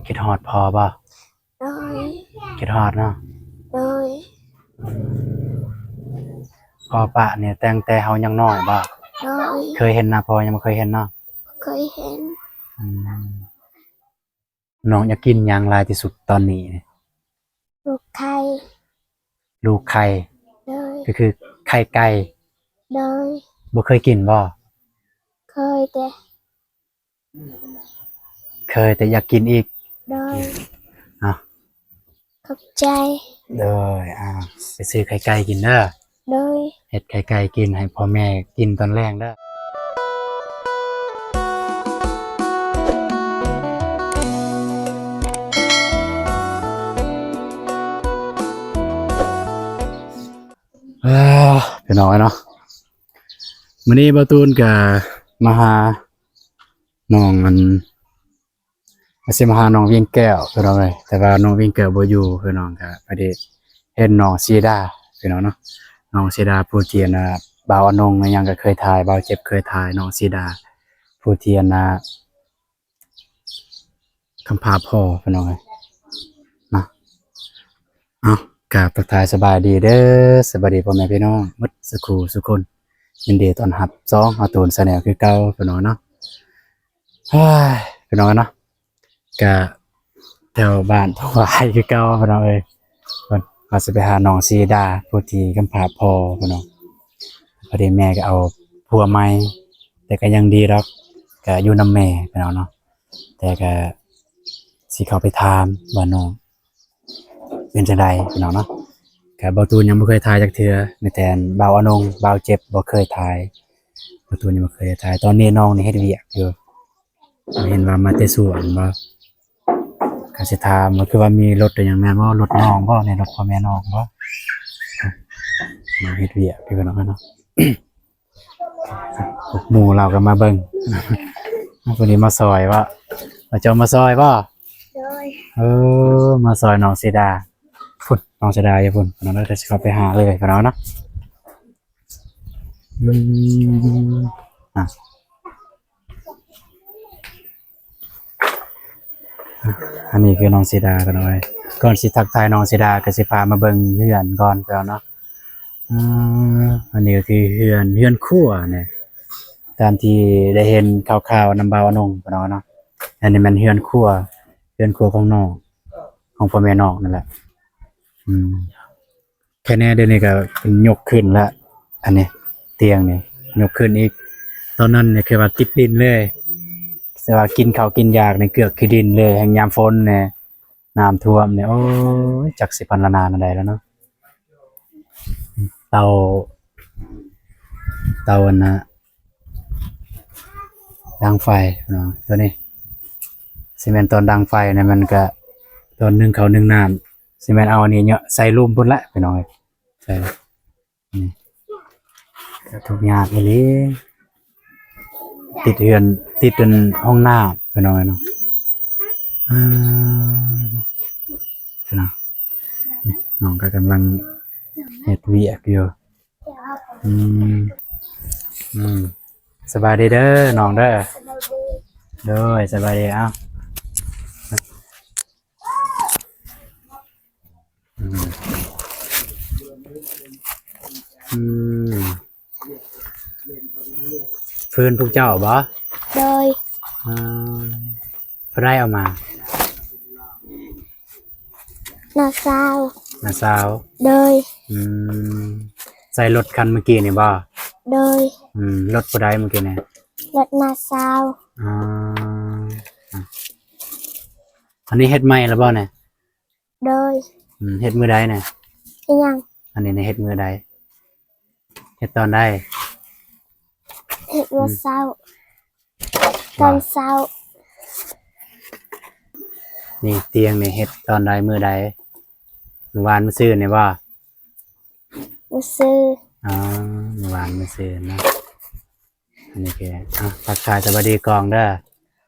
ຄິດຮອດພໍ່ບໍ່? ໂດຍ. ຄິດຮອດເນາະ? ໂດຍ. ພໍ່ປະນີ້ຕັ້ງແຕ່ເຮົາຍັງນ້ອຍບໍ່? ໂດຍ. ເຄີຍເຫັນໜ້າພໍ່? ຍັງບໍ່ເຄີຍເຫັນເນາະ? ບໍ່ເຄີຍເຫັນ. ອືມ. ນ້ອງຢາກກິນຫຍັງຫຼາຍທີ່ສຸດຕອນນີ້? ລູກໄຂ່. ລູກໄຂ່? ໂດຍ. ກໍຄືໄຂ່ໄກ່? ໂດຍ. ບໍ່ເຄີຍກິນບໍ່? ເຄີຍແຕ່ ເຄີຍແຕ່ຢາກກິນອີກ? ໂດຍ. ເອົາ ຂອບໃຈ. ໂດຍ. ອ່າ ໄປຊື້ໄຂ່ໄກ່ກິນເດີ. ໂດຍ. ເຮັດໄຂ່ໄກ່ກິນໃຫ້ພໍ່ແມ່ກິນຕອນແລງເດີ. ເອີ ພີ່ນ້ອງເອີຍເນາະ, ມື້ນີ້ບ່າວຕູນກະມາຫານ້ອງ ອັນ ວ່າຊິມາຫານ້ອງວຽງແກ້ວ ພີ່ນ້ອງເອີຍ, ແຕ່ວ່ານ້ອງວຽງແກ້ວບໍ່ຢູ່. ພີ່ນ້ອງກະພໍດີເຫັນນ້ອງສີດາ ພີ່ນ້ອງເນາະ, ນ້ອງສີດາຜູ້ທີ່ ອັນນ່າ ບ່າວອານົງຫຍັງກະເຄີຍຖ່າຍ, ບ່າວເຈັບເຄີຍຖ່າຍ. ນ້ອງສີດາຜູ້ທີ່ ອັນນ່າ ຄຳພາພໍ່ ພີ່ນ້ອງເອີຍນະ. ເອົາ ກາບທັກທາຍສະບາຍດີເດີ, ສະບາຍດີພໍ່ແມ່ພີ່ນ້ອງໝົດສູ່ຄູ່ສູ່ຄົນ, ຍິນດີຕ້ອນຮັບຊ່ອງອາຕູນແຊນແນວຄືເກົ່າ ພີ່ນ້ອງເນາະ. ເຮີ້ຍ ພີ່ນ້ອງເນາະ, ກະແຖວບ້ານທົ່ງຫວາຍຄືເກົ່າ ພີ່ນ້ອງເອີຍ. ເພິ່ນວ່າຊິໄປຫານ້ອງສີດາຜູ້ທີ່ຄຳພາພໍ່ ພີ່ນ້ອງ, ພໍດີແມ່ກໍເອົາຜົວໃໝ່, ແຕ່ກໍຍັງດີດອກ, ກໍຢູ່ນຳແມ່ ພີ່ນ້ອງເນາະ. ແຕ່ກໍຊິເຂົ້າໄປຖາມວ່ານ້ອງ ເປັນຈັ່ງໃດ ພີ່ນ້ອງເນາະ. ກະບ່າວຕູນຍັງບໍ່ເຄີຍຖ່າຍຈັກເທື່ອ, ມີແຕ່ບ່າວອານົງ ບ່າວເຈັບບໍ່ເຄີຍຖ່າຍ, ບ່າວຕູນຍັງບໍ່ເຄີຍຖ່າຍ. ຕອນນີ້ນ້ອງນີ້ເຮັດວຽກຢູ່, ເຫັນວ່າມາແຕ່ສວນບໍ, ກະຊິຖາມວ່າ ຄືວ່າມີລົດອີ່ຫຍັງແມ່ນບໍ່? ລົດນ້ອງບໍ? ໃນລົດພໍ່ແມ່ນ້ອງບໍ? ນ້ອງເຮັດວຽກຢູ່ ພີ່ນ້ອງເນາະ. ໝູ່ລາວກໍມາເບິ່ງ ຜູ້ນີ້ມາຊ່ອຍບໍ? ວ່າເຈົ້າມາຊ່ອຍບໍ? ໂດຍ. ເອີ ມາຊ່ອຍນ້ອງສີດາ. ພຸ້ນ ນ້ອງສີດາຢູ່ພຸ້ນ ພີ່ນ້ອງເອີຍ, ດຽວຊິເຂົ້າໄປຫາເລີຍ ພີ່ນ້ອງເນາະ. ອືມ ອ່ະ ອັນນີ້ຄືນ້ອງສີດາ ພີ່ນ້ອງເອີຍ. ກ່ອນຊິທັກທາຍນ້ອງສີດາ ກໍຊິພາມາເບິ່ງເຮືອນກ່ອນ ພີ່ນ້ອງເນາະ. ອ່າ ອັນນີ້ກໍຄືເຮືອນ ເຮືອນຄົວນີ້ ຕາມທີ່ໄດ້ເຫັນຂ່າວໆນຳບ່າວອານົງ ພີ່ນ້ອງເນາະ. ອັນນີ້ແມ່ນເຮືອນຄົວ ເຮືອນຄົວຂອງນ້ອງ ຂອງພໍ່ແມ່ນ້ອງນັ້ນແຫຼະ. ອືມ ແຄ່ແນ່ດຽວນີ້ກໍເພິ່ນຍົກຂຶ້ນລະ, ອັນນີ້ຕຽງນີ້ຍົກຂຶ້ນອີກ. ຕອນນັ້ນນີ້ຄືວ່າຕິດດິນເລີຍ, ແຕ່ວ່າກິນເຂົ້າກິນຢາກນີ້ເກືອກຂີ້ດິນເລີຍ, ແຮ່ງຍາມຝົນແນ່ ນ້ຳຖ້ວມນີ້ ໂອ້ຍ ຈັກຊິພັນລະນາແນວໃດແລ້ວເນາະ. ເຕົາ ເຕົາອັນນ່າ ດັງໄຟເນາະ, ຕົວນີ້ຊິແມ່ນຕອນດັງໄຟນະ, ມັນກະຕອນໜຶ້ງເຂົ້າໜຶ້ງນ້ຳ ຊິແມ່ນເອົາອັນນີ້ເຍາະໃສ່ລຸ່ມພຸ້ນແຫຼະ ພີ່ນ້ອງເອີຍ. ໃສ່ ນີ້ ກະທຸກຍາກອີ່ຫຼີ, ຕິດເຮືອນ ຕິດອັນຫ້ອງນ້ຳ ພີ່ນ້ອງເອີຍເນາະ. ອ່າ ພີ່ນ້ອງ ນີ້ນ້ອງກໍກຳລັງເຮັດວຽກຢູ່. ອືມ ອືມ ສະບາຍດີເດີນ້ອງເດີ. ສະບາຍດີ. ໂດຍ ສະບາຍດີ. ເອົ້າ ອືມ ອືມ ຟືນພວກເຈົ້າບໍ? ໂດຍ. ອ່າ ຜູ້ໃດເອົາມາ? ນ້າສາວ. ນ້າສາວ? ໂດຍ. ອືມ ໃສ່ລົດຄັນເມື່ອກີ້ນີ້ບໍ? ໂດຍ. ອືມ ລົດຜູ້ໃດເມື່ອກີ້ນີ້? ລົດນ້າສາວ. ອໍ ອັນນີ້ເຮັດໃໝ່ແລ້ວບໍນີ້? ໂດຍ. ອືມ ເຮັດມື້ໃດນີ້? ອີຫຍັງ? ອັນນີ້ນະ ເຮັດມື້ໃດ? ເຮັດຕອນໃດ? ເຮັດມື້ເຊົ້າ. ອືມ ຕອນເຊົ້າ. ນີ້ຕຽງນີ້ເຮັດຕອນໃດ ມື້ໃດ? ມື້ວານມື້ຊືນນີ້ບໍ? ມື້ຊືນ. ອໍ ມື້ວານມື້ຊືນເນາະ. ອັນນີ້ຄື ອ່ະ ທັກທາຍສະບາຍດີກ່ອນເດີ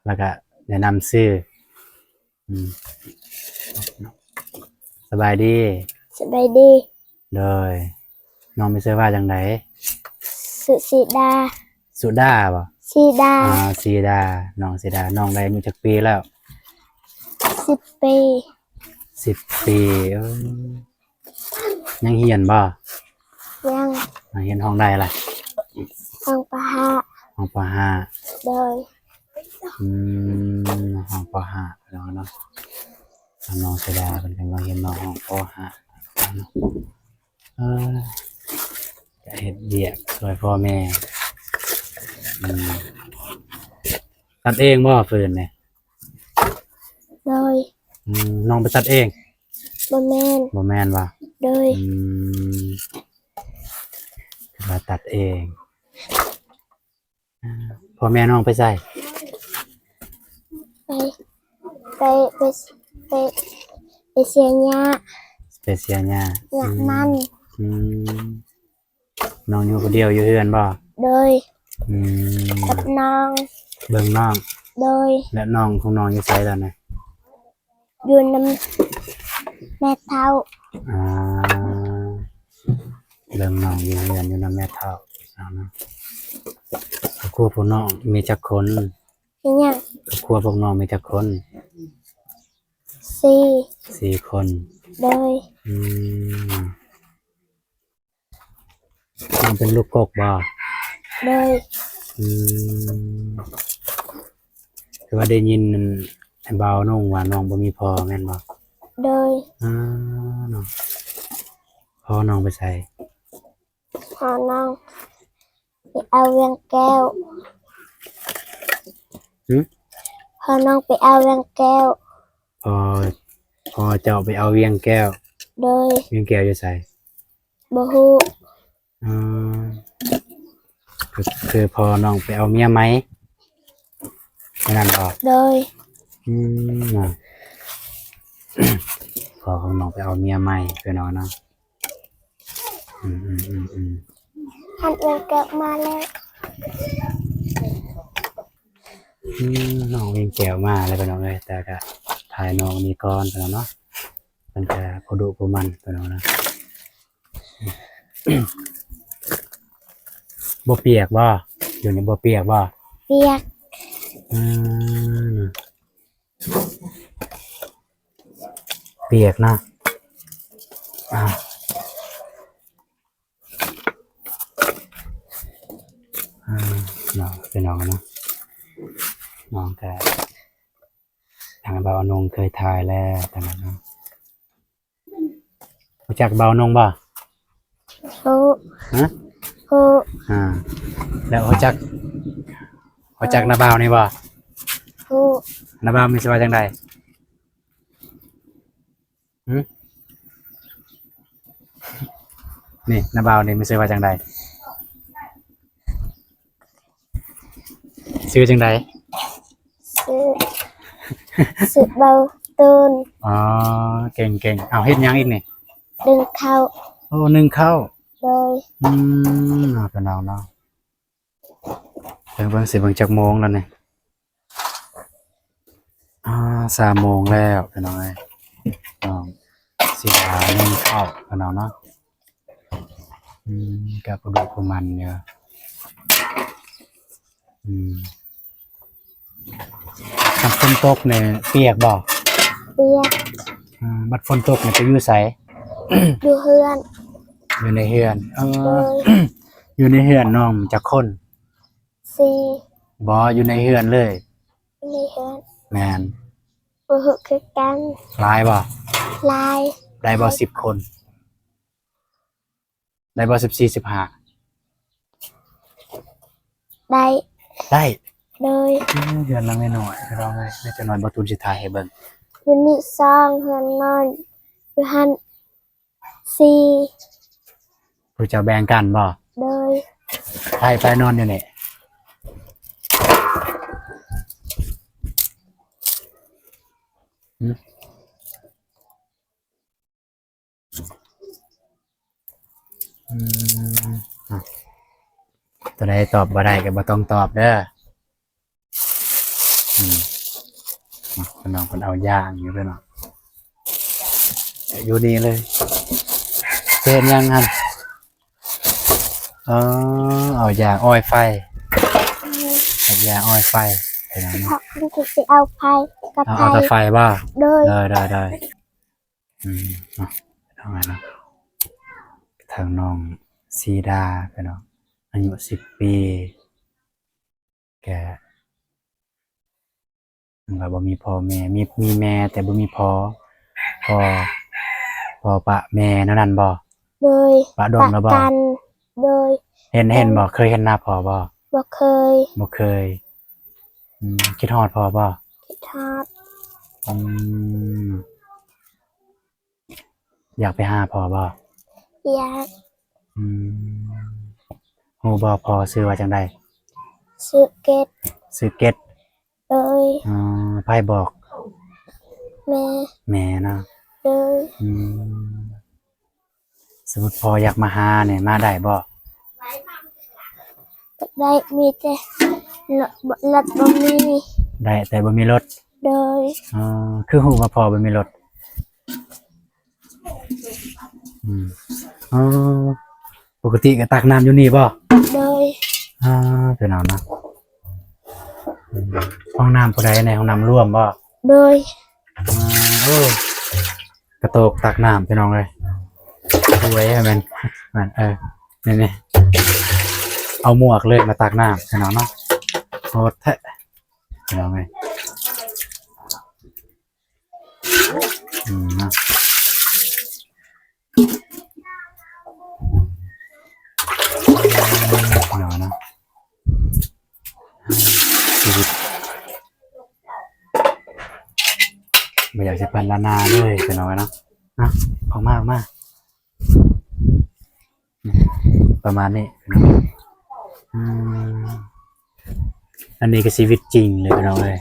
ແລ້ວກະແນະນຳຊື່. ອືມ ສະບາຍດີ. ສະບາຍດີ. ໂດຍ. ນ້ອງມີຊື່ວ່າຈັ່ງໃດ? ຊື່ສີດາ. ສຸດາບໍ? ສີດາ. ອ່າ ສີດາ. ນ້ອງສີດາ. ນ້ອງໄດ້ອາຍຸຈັກປີແລ້ວ? ສິບປີ. ສິບປີ ເອີ ຍັງຮຽນບໍ່? ຍັງ. ຍັງຮຽນຫ້ອງໃດລະ? ຫ້ອງ ປ.ຫ້າ. ຫ້ອງ ປ.ຫ້າ. ໂດຍ. ອືມ ຫ້ອງ ປ.ຫ້າ ແລ້ວເນາະ. ນ້ອງເສຍດາຍເພິ່ນກຳລັງຮຽນເນາະ ຫ້ອງ ປ.ຫ້າ ເນາະ. ເອີ ກະເຮັດວຽກຊ່ວຍພໍ່ແມ່. ອືມ ຕັດເອງບໍ່ຟືນນີ້? ໂດຍ. ອືມ ນ້ອງໄປຕັດເອງ? ບໍ່ແມ່ນ. ບໍ່ແມ່ນຫວາ? ໂດຍ. ອືມ ວ່າຕັດເອງ. ພໍ່ແມ່ນ້ອງໄປໃສ? ໄປ ໄປ ໄປ ໄປ ໄປເສຍຫຍ້າ. ໄປເສຍຫຍ້າ. ຫຍ້າມັນ. ອືມ ອືມ ນ້ອງຢູ່ຜູ້ດຽວຢູ່ເຮືອນບໍ່? ໂດຍ. ອືມ ກັບນ້ອງ ເບິ່ງນ້ອງ. ໂດຍ. ແລະ ນ້ອງຂອງນ້ອງຢູ່ໃສລະນະ? ຢູ່ນຳແມ່ເຖົ້າ. ອ່າ ເບິ່ງນ້ອງຢູ່ເຮືອນ ຢູ່ນຳແມ່ເຖົ້າເນາະ. ຄອບຄົວພວກນ້ອງມີຈັກຄົນ? ອີຫຍັງ? ຄອບຄົວພວກນ້ອງມີຈັກຄົນ? ສີ່. ສີ່ຄົນ. ໂດຍ. ອືມ ນ້ອງເປັນລູກກົກບໍ່? ໂດຍ. ອືມ ຄືວ່າໄດ້ຍິນນັ້ນ ອ້າຍບ່າວນົ່ງວ່ານ້ອງບໍ່ມີພໍ່ແມ່ນບໍ່? ໂດຍ. ອ່າ ເນາະ ພໍ່ນ້ອງໄປໃສ? ພໍ່ນ້ອງໄປເອົາວຽງແກ້ວ. ຫື? ພໍ່ນ້ອງໄປເອົາວຽງແກ້ວ. ພໍ່ ພໍ່ເຈົ້າໄປເອົາວຽງແກ້ວ. ໂດຍ. ວຽງແກ້ວຢູ່ໃສ? ບໍ່ຮູ້. ອືມ ຄື ຄືພໍ່ນ້ອງໄປເອົາເມຍໃໝ່ ແມ່ນນັ້ນບໍ່? ໂດຍ. ອືມ ພໍ່ຂອງນ້ອງໄປເອົາເມຍໃໝ່ ພີ່ນ້ອງເນາະ. ອືມ ອືມ ອືມ ອືມ ຫັ້ນວຽງແກ້ວມາແລ້ວ. ອືມ ນ້ອງວຽງແກ້ວມາແລ້ວ ພີ່ນ້ອງເອີຍ. ແຕ່ກະຖ່າຍນ້ອງນີ້ກ່ອນ ພີ່ນ້ອງເນາະ. ເພິ່ນກະຜູ້ດຸຜູ້ໝັ່ນ ພີ່ນ້ອງເນາະ. ບໍ່ປຽກບໍ່? ຢູ່ນີ້ບໍ່ປຽກບໍ່? ປຽກ. ອືມ ປຽກນະ. ອ່າ ອ່າ ເນາະ ພີ່ນ້ອງເນາະ. ນ້ອງກະ ທາງບ່າວນົ່ງເຄີຍຖ່າຍແລ້ວ ຕອນນັ້ນເນາະ. ຮູ້ຈັກບ່າວນົ່ງບໍ່? ຮູ້. ຮະ? ຮູ້. ອ່າ ແລ້ວຮູ້ຈັກ ຮູ້ຈັກນ້າບ່າວນີ້ບໍ່? ຮູ້. ນ້າບ່າວມີຊື່ວ່າຈັ່ງໃດ? ຫື? ນີ້ ນ້າບ່າວນີ້ມີຊື່ວ່າຈັ່ງໃດ? ຊື່ຈັ່ງໃດ? ຊື່ ຊື່ບ່າວຕູນ. ອໍ ເກັ່ງໆ. ເອົາ ເຮັດຫຍັງອີກນີ້? ໜຶ້ງເຂົ້າ. ໂອ້ ໜຶ້ງເຂົ້າ. ໂດຍ. ອືມ ເນາະ ພີ່ນ້ອງເນາະ. ເບິ່ງ ເບິ່ງຊິເບິ່ງຈັກໂມງແລ້ວນີ້. ອ່າ ສາມໂມງແລ້ວ ພີ່ນ້ອງເອີຍ. ນ້ອງຊິຫາໜຶ້ງເຂົ້າ ພີ່ນ້ອງເນາະ. ອືມ ກະຜູ້ດຸຜູ້ໝັ່ນຢູ່. ອືມ ຄັນຝົນຕົກນີ້ປຽກບໍ່? ປຽກ. ອ່າ ບັດຝົນຕົກນີ້ໄປຢູ່ໃສ? ຢູ່ເຮືອນ. ຢູ່ໃນເຮືອນ. ເອີ ໂດຍ. ຢູ່ໃນເຮືອນນ້ອງຈັກຄົນ? ສີ່. ບໍ່ ຢູ່ໃນເຮືອນເລີຍ. ຢູ່ໃນເຮືອນ. ແມ່ນ. ບໍ່ຮູ້ຄືກັນ. ຫຼາຍບໍ່? ຫຼາຍ. ໄດ້ບໍ່ສິບຄົນ? ໄດ້ບໍ່ສິບສີ່ ສິບຫ້າ? ໄດ້. ໄດ້. ໂດຍ. ເຮືອນຫຼັງນ້ອຍໆ ພີ່ນ້ອງເອີຍ. ແມ່ຈັກໜ້ອຍບ່າວຕູນຊິຖ່າຍໃຫ້ເບິ່ງ. ຢູ່ນີ້ສອງ ເຮືອນນ້ອຍ ຢູ່ຫັ້ນສີ່. ຜູ້ເຈົ້າແບ່ງກັນບໍ່? ໂດຍ. ໄປ ໄປນອນຢູ່ນີ້. ອືມ ອືມ ອ່ະ ຕົວໃດຕອບບໍ່ໄດ້ກໍບໍ່ຕ້ອງຕອບເດີ. ອືມ ອ່ະ ພີ່ນ້ອງເພິ່ນເອົາຢາງຢູ່ເດີເນາະ ຢູ່ນີ້ເລີຍ. ເຮັດຫຍັງຫັ້ນ? ອໍ ເອົາຢາງອ້ອຍໄຟ ເຮັດຢາງອ້ອຍໄຟ. ເນາະ ເພາະມັນຊິເອົາໄຟ ກັບ ເອົາ ໄຟ ເອົາກັບໄຟບໍ່? ໂດຍ ໂດຍ ໂດຍ ໂດຍ. ອືມ ເນາະ ເອົາໄວ້ເນາະ ທາງນ້ອງສີດາ ພີ່ນ້ອງ ອາຍຸສິບປີ ກະ ເພິ່ນວ່າບໍ່ມີພໍ່ແມ່ ມີ ມີແມ່ແຕ່ບໍ່ມີພໍ່ ພໍ່ ພໍ່ປະແມ່ແນວນັ້ນບໍ່? ໂດຍ ປະດົນແລ້ວບໍ່? ປະກັນ ໂດຍ ເຫັນ ເຫັນບໍ່? ເຄີຍເຫັນໜ້າພໍ່ບໍ່? ບໍ່ເຄີຍ ບໍ່ເຄີຍ. ອືມ ຄິດຮອດພໍ່ບໍ່? ຄິດຮອດ. ອືມ ຢາກໄປຫາພໍ່ບໍ່? ຢາກ. ອືມ ຮູ້ບໍ່ ພໍ່ຊື່ວ່າຈັ່ງໃດ? ຊື່ເກັດ ຊື່ເກັດ. ໂດຍ. ອໍ ໃຜບອກ? ແມ່ ແມ່ເນາະ. ໂດຍ. ອືມ ສົມມຸດພໍ່ຢາກມາຫານີ້ ມາໄດ້ບໍ່? ໄດ້ ມີແຕ່ລົດ ລົດບໍ່ມີ. ໄດ້ແຕ່ບໍ່ມີລົດ. ໂດຍ. ອໍ ຄືຮູ້ວ່າພໍ່ບໍ່ມີລົດ? ອືມ ອໍ ປົກກະຕິກະຕັກນ້ຳຢູ່ນີ້ບໍ່? ໂດຍ. ອ່າ ເປັນເອົານະ ອືມ ຫ້ອງນ້ຳຜູ້ໃດແດ່? ຫ້ອງນ້ຳລວມບໍ່? ໂດຍ. ອ່າ ໂອ້ ກະໂຕກຕັກນ້ຳ ພີ່ນ້ອງເອີຍ ສວຍແມ່ນ ແມ່ນ ເອີ ນີ້ໆ ເອົາໝວກເລີຍມາຕັກນ້ຳ ພີ່ນ້ອງເນາະ ໂຫດແທ້ ພີ່ນ້ອງເອີຍ. ອືມ ເນາະ ເນາະ ຊີວິດ ບໍ່ຢາກຊິພັນລະນາເລີຍ ພີ່ນ້ອງເນາະ. ເອົາ ອອກມາ ອອກມາ ປະມານນີ້ ອືມ ອັນນີ້ກໍຊີວິດຈິງເລີຍ ພີ່ນ້ອງເອີຍ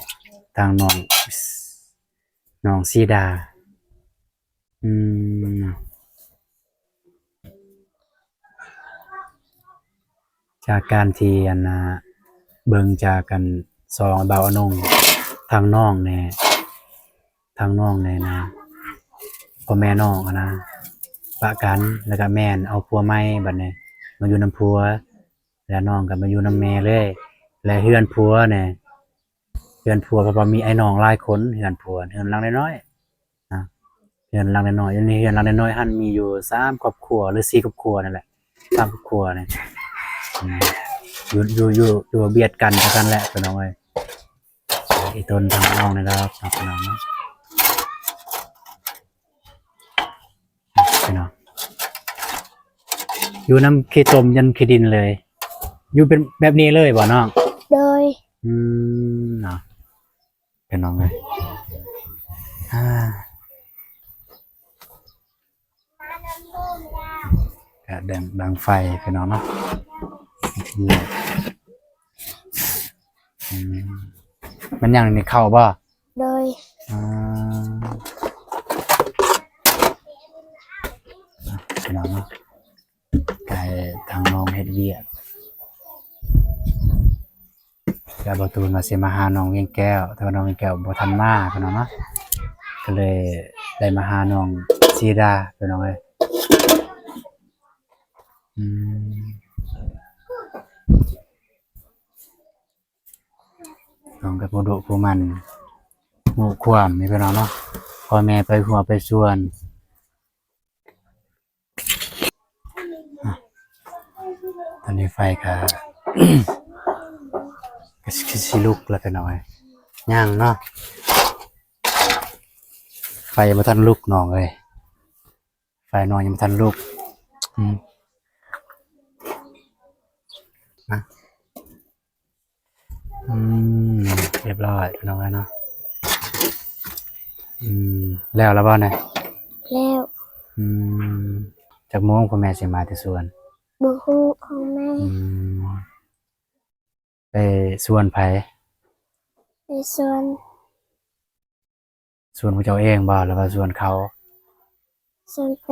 ທາງນ້ອງ ນ້ອງສີດາ. ອືມ ຈາກການທີ່ ອັນນ່າ ເບິ່ງຈາກ ອັນ ສອງບ່າວອານົງ ທາງນ້ອງແດ່ ທາງນ້ອງແດ່ນະ ພໍ່ແມ່ນ້ອງຫັ້ນນະ ປະກັນ ແລ້ວກະແມ່ນເອົາຜົວໃໝ່ ບັດນີ້ມາຢູ່ນຳຜົວ ແລ້ວນ້ອງກໍມາຢູ່ນຳແມ່ເລີຍ ແລະ ເຮືອນຜົວແດ່ ເຮືອນຜົວ ເພາະວ່າມີອ້າຍນ້ອງຫຼາຍຄົນ ເຮືອນຜົວ ເຮືອນຫຼັງນ້ອຍໆ ນະ ເຮືອນຫຼັງນ້ອຍໆ ຢູ່ໃນເຮືອນຫຼັງນ້ອຍໆຫັ້ນ ມີຢູ່ສາມຄອບຄົວ ຫຼື ສີ່ຄອບຄົວນັ້ນແຫຼະ ສາມຄອບຄົວນີ້ ອືມ ຢູ່ ຢູ່ ຢູ່ ຢູ່ບຽດກັນຈັ່ງຊັ້ນແຫຼະ ພີ່ນ້ອງເອີຍ. ອີ່ຕົນທາງນ້ອງນີ້ລະ ພີ່ນ້ອງເນາະ ພີ່ນ້ອງ ຢູ່ນຳຂີ້ຕົມຢັນຂີ້ດິນເລີຍ ຢູ່ເປັນແບບນີ້ເລີຍບໍ່ນ້ອງ? ໂດຍ. ອືມ ເນາະ ພີ່ນ້ອງເອີຍ ອ່າ ກະດັງ ດັງໄຟ ພີ່ນ້ອງເນາະ ອືມ ແມ່ນຫຍັງນີ້ ເຂົ້າບໍ່? ໂດຍ. ອ່າ ພີ່ນ້ອງເນາະ ກະໃຫ້ທາງນ້ອງເຮັດວຽກ ແລ້ວບ່າວຕູນວ່າຊິມາຫານ້ອງວຽງແກ້ວ ແຕ່ວ່ານ້ອງວຽງແກ້ວບໍ່ທັນມາ ພີ່ນ້ອງເນາະ ກໍເລີຍໄດ້ມາຫານ້ອງສີດາ ພີ່ນ້ອງເອີຍ. ອືມ ນ້ອງກໍຜູ້ດຸຜູ້ໝັ່ນ ຮູ້ຄວາມນີ້ ພີ່ນ້ອງເນາະ ພໍ່ແມ່ໄປຮົ້ວໄປສວນ. ອາ ຕອນນີ້ໄຟກະ ກະຊິ ກະຊິລຸກແລ້ວ ພີ່ນ້ອງເອີຍ ຍັງເນາະ ໄຟບໍ່ທັນລຸກ ນ້ອງເອີຍ ໄຟນ້ອງຍັງບໍ່ທັນລຸກ. ອືມ ນະ ອືມ ຮຽບຮ້ອຍ ພີ່ນ້ອງເອີຍເນາະ. ອືມ ແລ້ວລະບໍ່ນະ? ແລ້ວ. ອືມ ຈັກໂມງພໍ່ແມ່ຊິມາແຕ່ສວນ? ບໍ່ຮູ້ຂອງແມ່. ອືມ ໄປສວນໃຜ? ໄປສວນ ສວນຂອງເຈົ້າເອງບໍ່ ຫຼືວ່າສວນເຂົາ? ສວນໄປ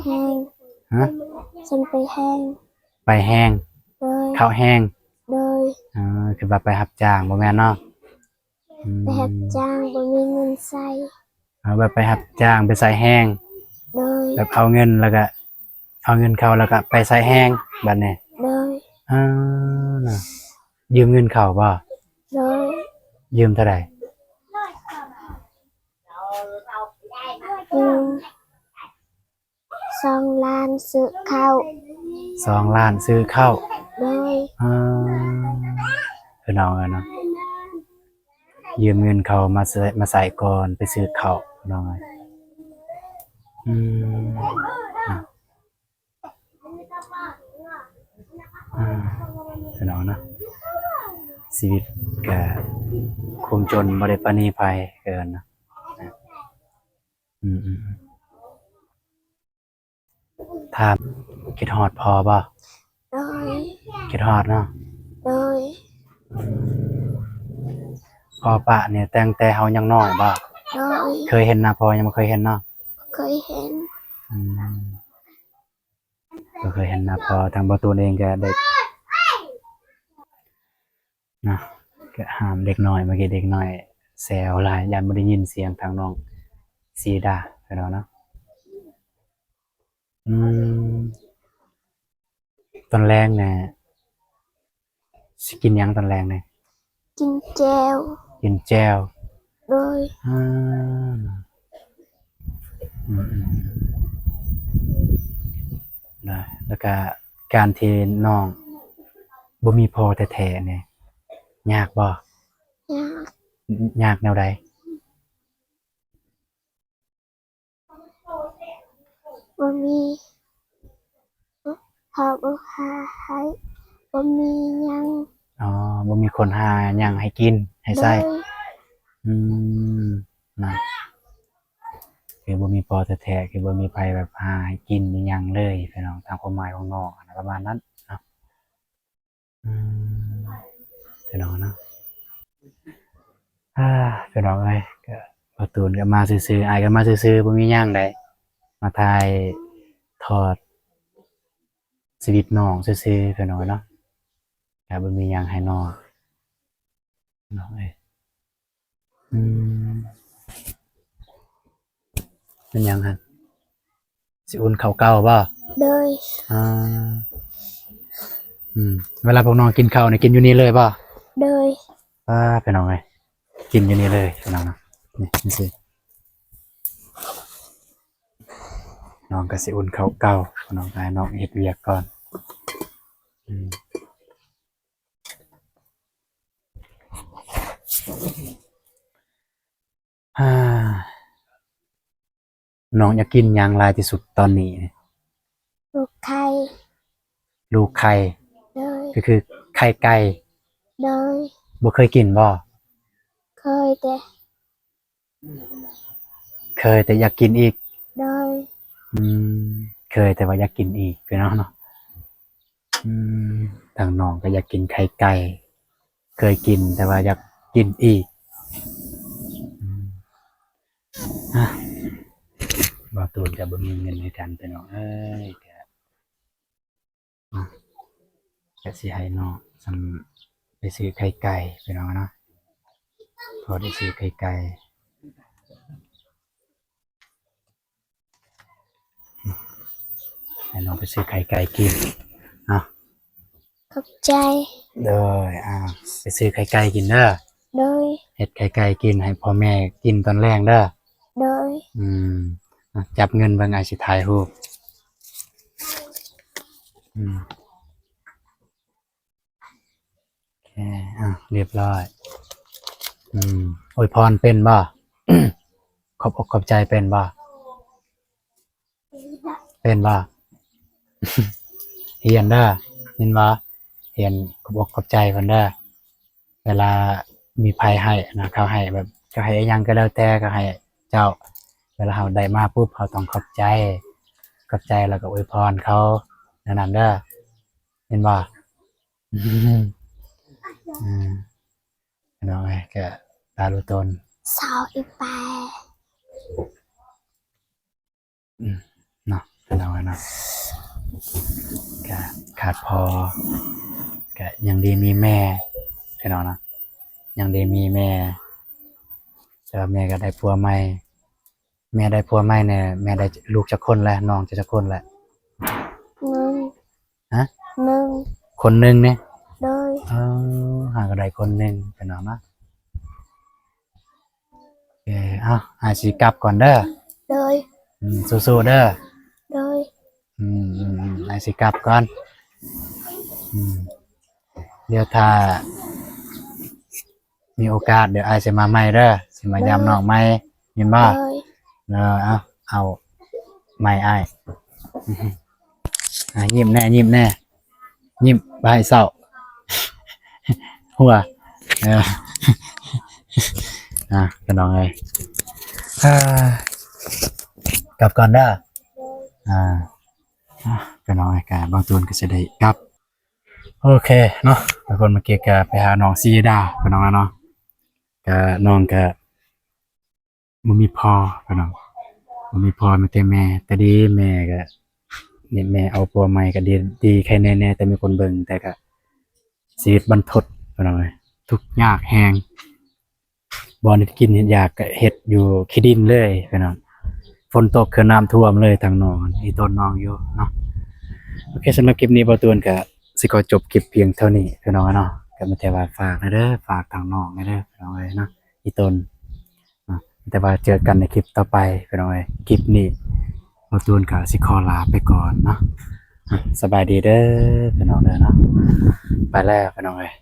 ແຫ້ງ. ຮະ? ສວນໄປແຫ້ງ. ໄປແຫ້ງ? ໂດຍ. ເຂົ້າແຫ້ງ? ໂດຍ. ເອີ ຄືວ່າໄປຮັບຈ້າງບໍ່ແມ່ນເນາະ? ອືມ ໄປຮັບຈ້າງບໍ່ມີເງິນໃຊ້. ເອົາ ແບບໄປຮັບຈ້າງໄປໃສ່ແຫ້ງ. ໂດຍ. ແບບເອົາເງິນແລ້ວກະ ເອົາເງິນເຂົາແລ້ວກະໄປໃສ່ແຫ້ງບັດນີ້. ໂດຍ. ເອີ ນະ ຢືມເງິນເຂົາບໍ່? ໂດຍ. ຢືມເທົ່າໃດ? ຢືມສອງລ້ານຊື້ເຂົ້າ. ສອງລ້ານຊື້ເຂົ້າ? ໂດຍ. ອ່າ ພີ່ນ້ອງເອີຍເນາະ ຢືມເງິນເຂົາມາໃຊ້ ມາໃຊ້ກ່ອນໄປຊື້ເຂົ້າ ພີ່ນ້ອງເອີຍ. ອືມ ອ່າ ພີ່ນ້ອງເນາະ ຊີວິດກະຄົງຈົນ ບໍ່ໄດ້ປານີໃຜ ເອີ້ນນະ. ອືມໆ ຖາມ ຄິດຮອດພໍ່ບໍ່? ໂດຍ. ຄິດຮອດເນາະ? ໂດຍ. ອືມ ພໍ່ປະນີ້ຕັ້ງແຕ່ເຮົາຍັງນ້ອຍບໍ່? ໂດຍ. ເຄີຍເຫັນໜ້າພໍ່? ຍັງບໍ່ເຄີຍເຫັນເນາະ? ເຄີຍເຫັນ. ອືມ ບໍ່ເຄີຍເຫັນໜ້າພໍ່. ທາງບ່າວຕູນເອງກໍໄດ້ ນະ ກະຫ້າມເດັກນ້ອຍ ເມື່ອກີ້ເດັກນ້ອຍແຊວຫຼາຍ ຢ້ານບໍ່ໄດ້ຍິນສຽງທາງນ້ອງສີດາ ເພິ່ນວ່າເນາະ. ອືມ ຕອນແລງນະ ຊິກິນຫຍັງຕອນແລງນີ້? ກິນແຈ່ວ. ກິນແຈ່ວ. ໂດຍ. ອ່າ ອືມໆ ນະ ແລ້ວກະການທີ່ນ້ອງບໍ່ມີພໍ່ແທ້ໆນີ້ ຍາກບໍ່? ຍາກ. ຍາກແນວໃດ? ບໍ່ມີ ພໍ່ບໍ່ຫາໃຫ້ ບໍ່ມີຫຍັງ. ອໍ ບໍ່ມີຄົນຫາຫຍັງໃຫ້ກິນໃຫ້ໃຊ້. ໂດຍ. ອືມ ນະ ຄືບໍ່ມີພໍ່ແທ້ໆ ຄືບໍ່ມີໃຜແບບຫາໃຫ້ກິນອີ່ຫຍັງເລີຍ ພີ່ນ້ອງ ຕາມຄວາມໝາຍຂອງນ້ອງນະ ປະມານນັ້ນເນາະ. ອືມ ພີ່ນ້ອງເນາະ ອ່າ ພີ່ນ້ອງເອີຍ ກະ ບ່າວຕູນກະມາຊື່ໆ ອ້າຍກະມາຊື່ໆ ບໍ່ມີຫຍັງໃດ ມາຖ່າຍທອດຊີວິດນ້ອງຊື່ໆ ພີ່ນ້ອງເນາະ ກະບໍ່ມີຫຍັງໃຫ້ນ້ອງ ນ້ອງເອີຍ. ອືມ ເປັນຫຍັງຫັ້ນ? ຊິອຸ່ນເຂົ້າເກົ່າບໍ່? ໂດຍ. ອ່າ ອືມ ເວລາພວກນ້ອງກິນເຂົ້ານີ້ ກິນຢູ່ນີ້ເລີຍບໍ່? ໂດຍ. ອ່າ ພີ່ນ້ອງເອີຍ ກິນຢູ່ນີ້ເລີຍ ພີ່ນ້ອງເນາະ. ນີ້ ນີ້ຊິ ນ້ອງກໍຊິອຸ່ນເຂົ້າເກົ່າ ນ້ອງ ໃຫ້ນ້ອງເຮັດວຽກກ່ອນ. ອືມ ອ່າ ນ້ອງຢາກກິນຫຍັງຫຼາຍທີ່ສຸດຕອນນີ້? ລູກໄຂ່. ລູກໄຂ່? ໂດຍ. ກໍຄືໄຂ່ໄກ່? ໂດຍ. ບໍ່ເຄີຍກິນບໍ່? ເຄີຍແຕ່ ເຄີຍແຕ່ຢາກກິນອີກ? ໂດຍ. ອືມ ເຄີຍແຕ່ວ່າຢາກກິນອີກ ພີ່ນ້ອງເນາະ. ອືມ ທາງນ້ອງກໍຢາກກິນໄຂ່ໄກ່ ເຄີຍກິນແຕ່ວ່າຢາກກິນອີກ. ອືມ ອ່ະ ບ່າວຕູນກໍບໍ່ມີເງິນໃຫ້ກັນ ພີ່ນ້ອງເອີຍ ກະ ອະ ກະຊິໃຫ້ນ້ອງສ່ຳໄປຊື້ໄຂ່ໄກ່ ພີ່ນ້ອງເນາະ ພໍໄດ້ຊື້ໄຂ່ໄກ່. ໃຫ້ນ້ອງໄປຊື້ໄຂ່ໄກ່ກິນເນາະ. ຂອບໃຈ. ໂດຍ. ອ່າ ໄປຊື້ໄຂ່ໄກ່ກິນເດີ. ໂດຍ. ເຮັດໄຂ່ໄກ່ກິນໃຫ້ພໍ່ແມ່ກິນຕອນແລງເດີ. ໂດຍ. ອືມ ອ່ະ ຈັບເງິນເບິ່ງ ອ້າຍຊິຖ່າຍຮູບ. ອືມ. ໂອເຄ ອ່າ ຮຽບຮ້ອຍ. ອືມ ອວຍພອນເປັນບໍ່? ຂອບອົກຂອບໃຈເປັນບໍ່? ເປັນບໍ່? ຮຽນເດີ ຍິນບໍ່? ຮຽນຂອບອົກຂອບໃຈເພິ່ນເດີ. ເວລາມີໃຜໃຫ້ນະ ເຂົາໃຫ້ແບບ ເຂົາໃຫ້ອີ່ຫຍັງກໍແລ້ວແຕ່ ເຂົາໃຫ້ເຈົ້າ ເວລາເຮົາໄດ້ມາປຸບ ເຮົາຕ້ອງຂອບໃຈ ຂອບໃຈແລ້ວກໍອວຍພອນເຂົາ ແນວນັ້ນເດີ ເຫັນບໍ່? ອືມ ພີ່ນ້ອງເອີຍ ກະຕາລຸຕົນ ຊາວອີແປ ອືມ ເນາະ ພີ່ນ້ອງເອີຍເນາະ ກະຂາດພໍ່ ກະຍັງດີມີແມ່ ພີ່ນ້ອງເນາະ ຍັງດີມີແມ່ ແຕ່ວ່າແມ່ກໍໄດ້ຜົວໃໝ່. ແມ່ໄດ້ຜົວໃໝ່ນີ້ ແມ່ໄດ້ລູກຈັກຄົນແລ້ວ? ນ້ອງເຈົ້າຈັກຄົນແລ້ວ? ໜຶ່ງ. ຮະ? ໜຶ່ງ. ຄົນໜຶ່ງນີ້? ໂດຍ. ເອີ ຫາກໍໄດ້ຄົນໜຶ່ງ ພີ່ນ້ອງເນາະ. ເອີ ເອົາ ອ້າຍຊິກັບກ່ອນເດີ. ໂດຍ. ອືມ ສູ້ໆເດີ. ໂດຍ. ອືມໆໆ ອ້າຍຊິກັບກ່ອນ. ອືມ ດຽວຖ້າມີໂອກາດ ດຽວອ້າຍຊິມາໃໝ່ເດີ, ຊິມາຢາມ ໂດຍ ນ້ອງໃໝ່ ແມ່ນບໍ່? ໂດຍ. ເອີ ເອົາ ເອົາ ໃໝ່ອ້າຍ. ອືມ ອ່າ ຍິ້ມແດ່ ຍິ້ມແດ່ ຍິ້ມ ບໍ່ໃຫ້ເສົ້າ ຫົວ. ເອີ ອ່າ ພີ່ນ້ອງເອີຍ ອ່າ ກັບກ່ອນເດີ. ອ່າ ພີ່ນ້ອງເອີຍ ກະບ່າວຕູນກະຊິໄດ້ກັບ. ໂອເຄເນາະ ທຸກຄົນ ເມື່ອກີ້ກະໄປຫານ້ອງສີດາ ພີ່ນ້ອງເນາະ ກະນ້ອງກະ ບໍ່ມີພໍ່ ພີ່ນ້ອງ ບໍ່ມີພໍ່ ມີແຕ່ແມ່. ແຕ່ດີແມ່ກະ ນີ້ແມ່ເອົາຜົວໃໝ່ກະດີ ດີແຄ່ແນ່ໆ ແຕ່ມີຄົນເບິ່ງ ແຕ່ກະຊີວິດບັນທົດ ພີ່ນ້ອງເອີຍ ທຸກຍາກແຮງ. ບໍ່ໄດ້ກິນເຮັດຢາກກະເຮັດຢູ່ຂີ້ດິນເລີຍ ພີ່ນ້ອງ. ຝົນຕົກຄືນ້ຳຖ້ວມເລີຍທາງໜອງ ອີ່ຕົນໜອງຢູ່ເນາະ. ໂອເຄ ສຳລັບຄລິບນີ້ ບ່າວຕູນກະຊິຂໍຈົບຄລິບພຽງເທົ່ານີ້ ພີ່ນ້ອງເນາະ. ກະມີແຕ່ວ່າຝາກແດ່ເດີ ຝາກທາງໜອງແດ່ເດີ ພີ່ນ້ອງເອີຍເນາະ ອີ່ຕົນ. ອ່າ ແຕ່ວ່າເຈີກັນໃນຄລິບຕໍ່ໄປ ພີ່ນ້ອງເອີຍ. ຄລິບນີ້ບ່າວຕູນກະຊິຂໍລາໄປກ່ອນເນາະ. ອ່າ ສະບາຍດີເດີ ພີ່ນ້ອງເດີເນາະ. ໄປແລ້ວ ພີ່ນ້ອງເອີຍ.